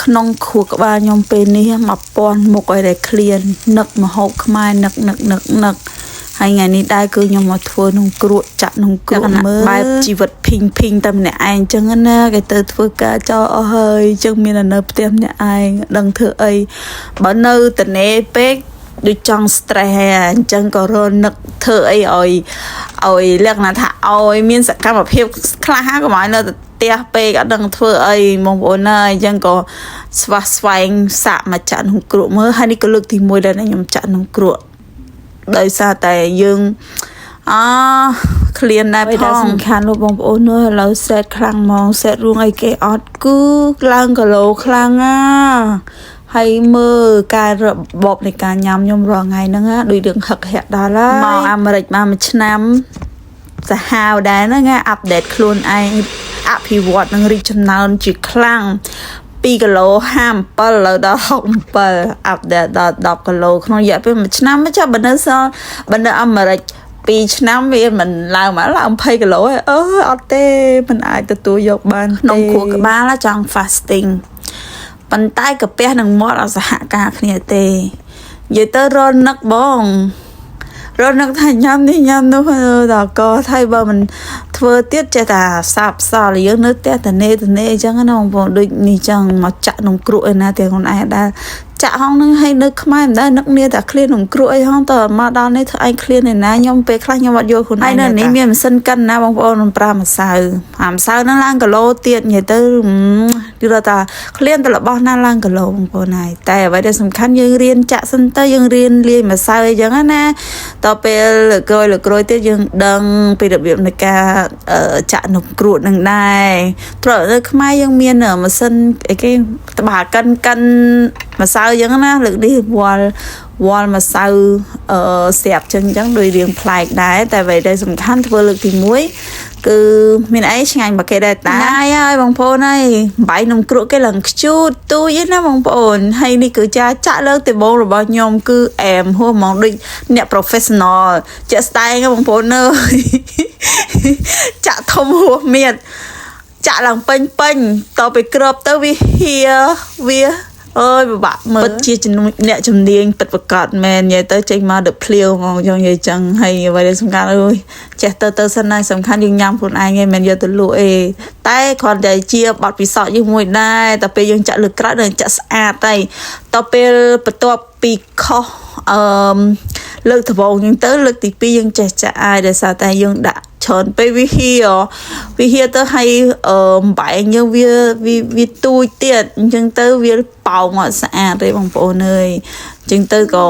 ក្នុងខួរក្បាលខ្ញុំពេលនេះ1000មុខឲ្យដែលឃ្លាននឹកម្ហូបខ្មែរនឹកនឹកនឹកនឹកហើយថ្ងៃនេះដែរគឺខ្ញុំមកធ្វើនំគ្រក់ចាក់នំគ្រក់មើលបែបជីវិតភីងភីងតែម្នាក់ឯងចឹងណាគេទៅធ្វើការចោលអស់ហើយចឹងមានតែនៅផ្ទះម្នាក់ឯងដឹងធ្វើអីបើនៅតនេពេកដូចចង់ stress ហើយអញ្ចឹងក៏រនឹកធ្វើអីឲ្យឲ្យលក្ខណៈថាឲ្យមានសកម្មភាពខ្លះកុំឲ្យនៅតែផ្ទះពេកអត់ដឹងធ្វើអីបងប្អូនអើយអញ្ចឹងក៏ស្វះស្វែងសាកមកចាក់នំគ្រក់មើលហើយនេះក៏លើកទី1ដែរណាខ្ញុំចាក់នំគ្រក់ដោយសារតែយើងអឃ្លានដែរផងសំខាន់លោកបងប្អូននោះឥឡូវសេតខ្លាំងហ្មងសេតរួងអីគេអត់គឺឡើងគីឡូខ្លាំងណាហើយមើលការរបបនៃការញ៉ាំខ្ញុំរាល់ថ្ងៃហ្នឹងណាដូចរឿងហឹកហាក់ដល់ហើយមកអាមេរិកមកមួយឆ្នាំសាហាវដែរហ្នឹងណាupdate ខ្លួនឯងអភិវឌ្ឍនិងរីកចម្រើនជាខ្លាំង2គីឡូ57ឥឡូវដល់67 update ដល់10គីឡូក្នុងរយៈពេល1ឆ្នាំចាំបើនៅសល់បើនៅអាមេរិក2ឆ្នាំវាមិនឡើងមកឡើង20គីឡូឯងអើអត់ទេមិនអាចទទួលយកបានក្នុងខួរក្បាលចង់ fasting ប៉ុន្តែកាពះនឹងមាត់អត់សហការគ្នាទេនិយាយទៅរនឹកបងរនឹកថាញ៉ាំនេះញ៉ាំនោះដល់កថៃបើមិនធ្វើទៀតចេះតែសាបសល់យើងនៅផ្ទះតនេតនេអញ្ចឹងណាបងប្អូនដូចនេះចឹងមកចាក់នំគ្រក់ឯណាទាំងខ្លួនឯងដែលចាក់ហងនឹងឲ្យនៅខ្មែរមិនដែរនឹកនាតែឃ្លាននំគ្រក់អីហងតើមកដល់នេះធ្វើឯងឃ្លានឯណាខ្ញុំពេលខ្លះខ្ញុំអត់យល់ខ្លួនឯងហើយនៅនេះមានម៉ាស៊ីនកិនណាបងប្អូនមិនប្រើម្សៅអាម្សៅហ្នឹងឡើងគីឡូទៀតនិយាយទៅគឺថាឃ្លានតែរបស់ណាឡើងគីឡូបងប្អូនហើយតែអ្វីដែលសំខាន់យើងរៀនចាក់សិនទៅយើងរៀនលាយម្សៅអីចឹងណាតពេលលើក្រោយលើក្រោយទៀតយើងដឹងពីរបៀបនៃការចាក់នំគ្រក់នឹងដែរព្រោះនៅខ្មែរយើងមានម៉ាស៊ីនអីគេត្បាកិនកិនម្សៅចឹងណាលើកនេះវល់វល់ម្សៅអឺស្រាប់ចឹងចឹងដូចរៀងប្លែកដែរតែអ្វីដែលសំខាន់ធ្វើលើកទី1គឺមានអីឆ្ងាញ់បើគេដែរតាហើយហើយបងប្អូនហើយបាយនំគ្រក់គេឡើងខ្ជូតទូចឯណាបងប្អូនហើយនេះគឺចាចាក់លើកដំបូងរបស់ខ្ញុំគឺអែមហួសហ្មងដូចអ្នក professional ជាក់ស្ដែងបងប្អូនអើយចាក់ធំហួសមៀតចាក់ឡើងពេញពេញតទៅក្របទៅវាហៀវាអើយពិបាកមើលពិតជាអ្នកជំនាញពិតប្រកបមែននិយាយទៅចេញមកដឹកភ្លាវហ្មងចង់និយាយចឹងហើយអ្វីដែលសំខាន់អើយចេះទៅទៅសិនណាសំខាន់យើងញ៉ាំខ្លួនឯងឯងមិនយកទៅលក់អីតែគ្រាន់តែជាបទពិសោធន៍យើងមួយដែរតែពេលយើងចាក់លើក្រៅដល់ចាក់ស្អាតហើយតពេលបន្ទាប់ពីខុសអឺលើកដំបូងយើងទៅលើកទី2យើងចេះចាក់អាយដោយសារតែយើងដាក់ច្រើនពេលវាហៀវាហៀទៅឲ្យអឺបែងយើងវាវាទូចទៀតអញ្ចឹងទៅវាប៉ោងអត់ស្អាតទេបងប្អូនអើយអញ្ចឹងទៅក៏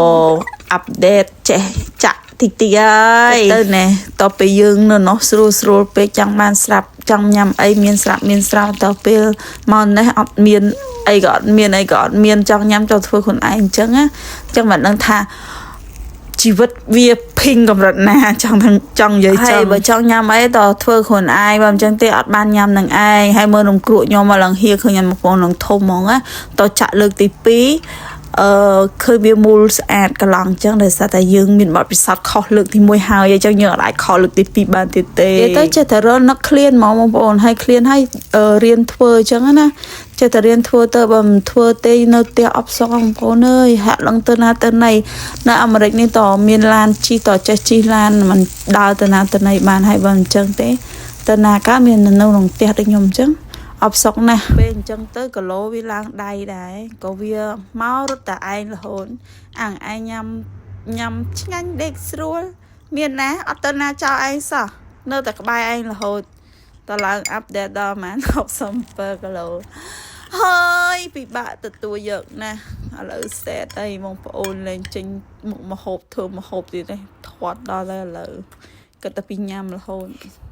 update ចេះចាក់តិចតិចហើយទៅណែតទៅពេលយើងនៅនោះស្រួលស្រួលពេកចង់បានស្រាប់ចង់ញ៉ាំអីមានស្រាប់មានស្រាប់តទៅពេលមកនេះអត់មានអីក៏អត់មានអីក៏អត់មានចង់ញ៉ាំចូលធ្វើខ្លួនឯងអញ្ចឹងណាអញ្ចឹងមិនដឹងថាជីវិតវាភីងកម្រិតណាចង់ថាចង់និយាយចឹងបើចង់ញ៉ាំអីតធ្វើខ្លួនឯងបើមិនចឹងទេអត់បានញ៉ាំនឹងឯងហើយមើលនំគ្រក់ខ្ញុំមកឡើងហៀឃើញញ៉ាំមកពងនឹងធំហ្មងណាតចាក់លើកទី2អឺឃើញវាមូលស្អាតកន្លងអញ្ចឹងដោយសារតែយើងមានបទពិសោធន៍ខុសលើកទី1ហើយអញ្ចឹងយើងអាចខុសលើកទី2បានទៀតទេទៅចេះតែរនឹកឃ្លានហ្មងបងប្អូនហើយឃ្លានហើយរៀនធ្វើអញ្ចឹងណាចេះតែរៀនធ្វើទៅបើមិនធ្វើទេនៅផ្ទះអបសងបងប្អូនអើយហាក់ឡើងទៅណាទៅណីនៅអាមេរិកនេះតមានឡានជិះតចេះជិះឡានមិនដើរទៅណាទៅណីបានហើយបើមិនអញ្ចឹងទេទៅណាកាមាននៅក្នុងផ្ទះដូចខ្ញុំអញ្ចឹងអបសុកណាស់ពេលអញ្ចឹងទៅគីឡូវាឡើងដៃដែរក៏វាមករត់តែឯងរហូតអាងឯងញ៉ាំញ៉ាំឆ្ងាញ់ដេកស្រួលមានណាអត់ទៅណាចោលឯងសោះនៅតែក្បែរឯងរហូតតឡើង update ដល់ប្រហែល67គីឡូហើយពិបាកទទួលយកណាស់ឥឡូវសេតអីបងប្អូនលែងចេញមុខមហូបធ្វើមហូបទៀតទេធាត់ដល់ហើយឥឡូវគិតតែពីញ៉ាំរហូត។